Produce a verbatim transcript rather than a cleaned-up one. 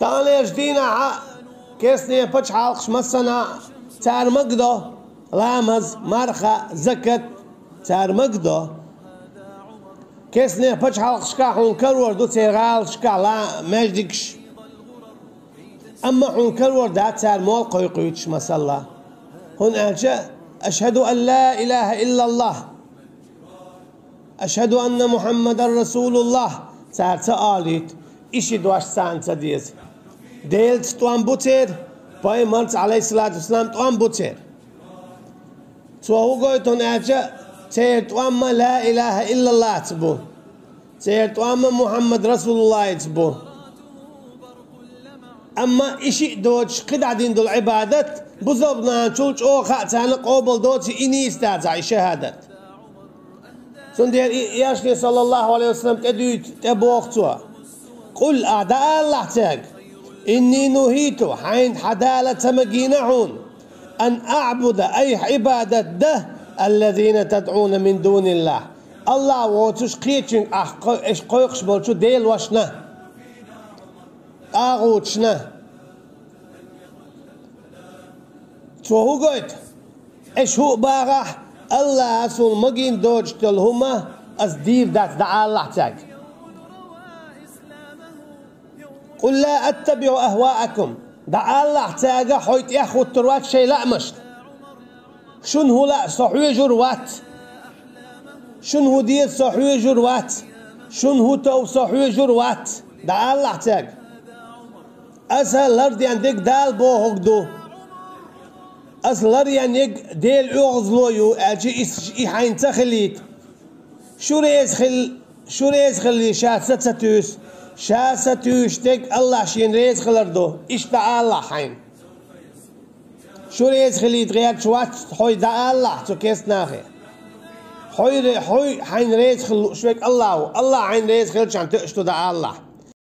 Таханлерчу дийнахь а керстанийн пачхьалкхаш массанхьа а цара магадо ламаз, марха, закат, цара магадо. Керстанийн пачхьалкхашкахь хьуна карор ду церан гӀалашкахь ла-, маьждигаш. Амма хьуна карор дац цара молла кхойкхуьйтуш, масала. ХӀунда аьлча: «Ашхаду ан ла илаха иллаллах, ашхаду анна Мухаммадан расулуллах», цара ца олуьйту, и ши дош царна ца деза. Делаца тӀом бу церан, пайхамарца, Ӏалайхиссалату вассалам, тӀом бу церан. Цо хӀун гойту, хӀунда аьлча церан тӀом ма ла илаха иллаллахца бу, церан тӀом ма Мухаммад расулуллахьца бу. Амма и шиъ доцуш кхидӀа дина долу Ӏибадат бусалба нахана чул чӀогӀа хаьа царна, къобал доций и нийса дацахь и шахӀадат. Цундела и Элчане, саллаллаху Ӏалайхи ва саллам, тӀедуьйцу, тӀебоху цо: «Къул», ахь дӀаалалахь цаьрга: «Инни нухиту», хьайна хьан Дала ца магийна хьуна, «ан аъбуда», айхьа Ӏибадат дан, «аллазина тадӀуна мин дуниллах», АллахӀ воцуш кхечуьнга ахь кхо-, аша кхойкхуш болчу делошна, тӀагӀуташна. Цо хӀун гойту? Аша хӀун а бахахь, АллахӀа суна магийна доцуш долу хӀума аса дийр дац, дӀаалалахь цаьрга. «Къул ла аттабиӀу ахваакум», дӀаалалахь цаьрга, хьой тӀехӀуттур вац шайн лаамашна. Шуна хӀун лаьа, со хьоьжур вац. Шуна хӀун деза, со хьоьжур вац. Шуна хӀун тов, со хьоьжур вац. ДӀаалалахь цаьрга. Аса ларден дерг Дала бохург ду. Аса ларъен ерг Делан оьгӀазло ю, аьлча, и, и хьайна ца хилийта. Шу реза хил-, шу реза хилале ша са ца туьйсу. Ша са туьйсуш дерг АллахӀ шена реза хилар ду. Иштта дӀаалалахь хьайна. Шу реза хилийта гӀерташ вац хьой, дӀаалалахь цу керста нахе. Хьой ре-, хьой хьайна реза хила лууш верг АллахӀ ву. АллахӀ хьайна реза хилчахьана тоьуш ду, дӀаалалахь.